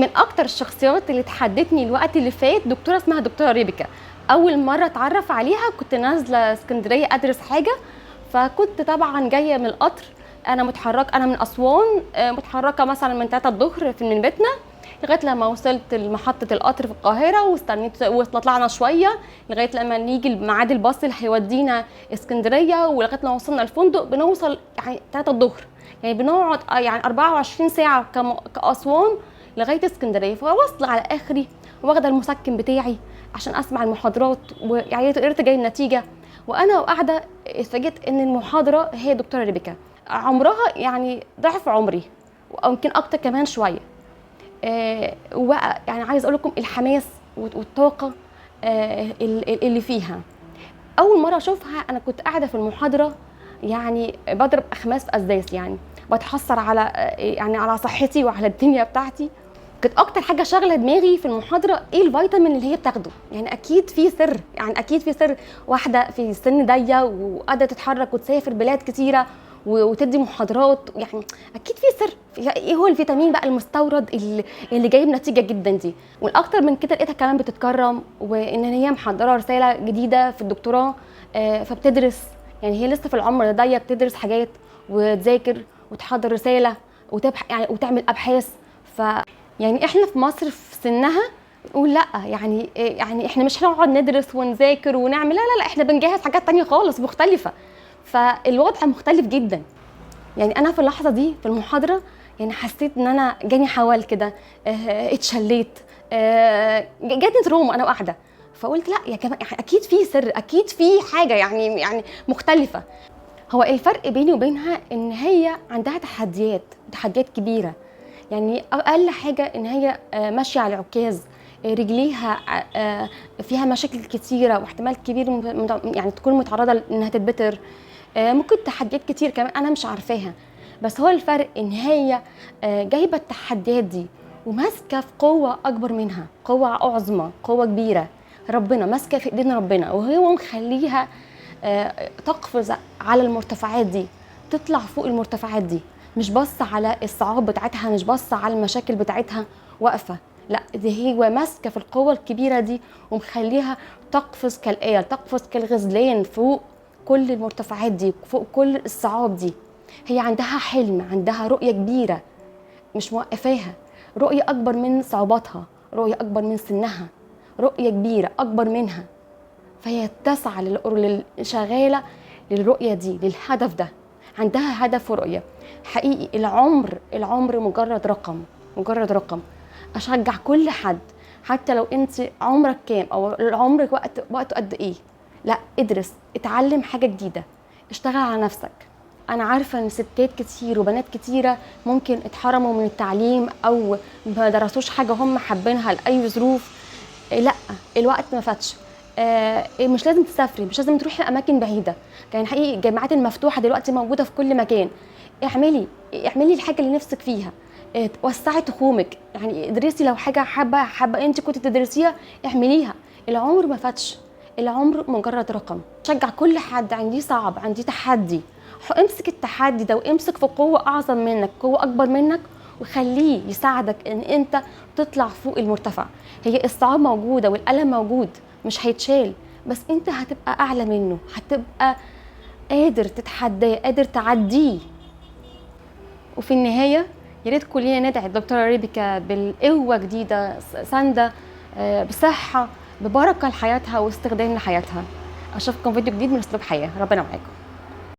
من اكتر الشخصيات اللي تحدتني الوقت اللي فات دكتورة اسمها دكتورة ريبيكا. اول مرة اتعرف عليها كنت نازله اسكندرية ادرس حاجة، فكنت طبعا جاية من القطر، انا متحركة، انا من اسوان، متحركة مثلا من 3 الظهر من بيتنا لغاية لما وصلت لمحطه القطر في القاهرة، واستنيت وطلعنا شوية لغاية لما نيجي ميعاد الباص اللي هيودينا اسكندرية، ولغاية لما وصلنا الفندق بنوصل يعني 3 الظهر، يعني بنقعد يعني 24 ساعة كاسوان لغاية اسكندرية. فواصله على اخري واخده المسكن بتاعي عشان اسمع المحاضرات، ويعني قدرت جايب نتيجة. وانا وقاعدة اتفاجئت ان المحاضرة هي دكتورة ريبيكا، عمرها يعني ضعف عمري او يمكن اكتر كمان شوية. يعني عايز اقول لكم الحماس والطاقة اللي فيها. اول مرة اشوفها انا كنت قاعدة في المحاضرة يعني بضرب اخماس في اسداس، يعني بتحسر على يعني على صحتي وعلى الدنيا بتاعتي. كانت اكتر حاجة شاغله دماغي في المحاضرة ايه الفيتامين اللي هي بتاخده، يعني اكيد في سر، يعني اكيد في سر. واحدة في السن ضيق وقادرة تتحرك وتسافر بلاد كتيرة وتدي محاضرات، يعني اكيد في سر. ايه هو الفيتامين بقى المستورد اللي جايب نتيجة جدا دي؟ والاكتر من كده لقيتها كمان بتتكرم، وان هي محضرة رسالة جديدة في الدكتوراه، فبتدرس، يعني هي لسه في العمر ده بتدرس حاجات وتذاكر وتحضر رسالة يعني وتعمل ابحاث. ف يعني احنا في مصر في سنها نقول لا، يعني احنا مش هنقعد ندرس ونذاكر ونعمل، لا لا لا، احنا بنجهز حاجات تانية خالص مختلفة. فالوضع مختلف جدا. يعني انا في اللحظة دي في المحاضرة يعني حسيت ان انا جاني حوال كده، اتشليت، جاتني تروما انا قاعدة. فقلت لا يا جماعة، اكيد في سر، اكيد في حاجة يعني مختلفة. هو الفرق بيني وبينها ان هي عندها تحديات، تحديات كبيرة. يعني اقل حاجة ان هي ماشية على عكاز، رجليها فيها مشاكل كتيرة، واحتمال كبير يعني تكون متعرضه انها تتبتر، ممكن تحديات كتير كمان انا مش عارفاها. بس هو الفرق ان هي جايبه التحديات دي وماسكه في قوة اكبر منها، قوة عظمى، قوة كبيرة، ربنا ماسكه في ايدين ربنا، وهو مخليها تقفز على المرتفعات دي، تطلع فوق المرتفعات دي، مش باصة على الصعاب بتاعتها، مش باصة على المشاكل بتاعتها واقفة، لا دي هي ماسكه في القوة الكبيرة دي ومخليها تقفز كالآية، تقفز كالغزلان فوق كل المرتفعات دي، فوق كل الصعاب دي. هي عندها حلم، عندها رؤية كبيرة مش موقفاها، رؤية اكبر من صعوباتها، رؤية اكبر من سنها، رؤية كبيرة اكبر منها. فهي تسعى شغالة للرؤية دي، للهدف ده، عندها هدف ورؤية حقيقي. العمر مجرد رقم، مجرد رقم. اشجع كل حد حتى لو انت عمرك كام او العمر وقته قد ايه، لا ادرس، اتعلم حاجة جديدة، اشتغل على نفسك. انا عارفه ان ستات كتير وبنات كتيرة ممكن اتحرموا من التعليم او ما درسوش حاجة هم حابينها لاي ظروف. لا الوقت ما فاتش، مش لازم تسافري، مش لازم تروحي اماكن بعيدة. كان حقيقي الجامعات المفتوحة دلوقتي موجودة في كل مكان. اعملي الحاجة اللي نفسك فيها، وسعي تخومك، يعني ادرسي لو حاجة حابة انت كنت تدرسيها اعمليها. العمر ما فاتش، العمر مجرد رقم. شجع كل حد عندي صعب، عندي تحدي، امسك التحدي ده وامسك في قوة اعظم منك، قوة اكبر منك، وخليه يساعدك ان انت تطلع فوق المرتفع. هي الصعاب موجودة والالم موجود، مش هيتشال، بس انت هتبقى اعلى منه، هتبقى قادر تتحداه، قادر تعديه. وفي النهاية يا ريت كلنا ندعي الدكتورة ريبيكا بالقوة جديدة، سانده، بصحة، ببركة لحياتها واستخدام لحياتها. اشوفكم فيديو جديد من اسلوب حياة. ربنا معاكم.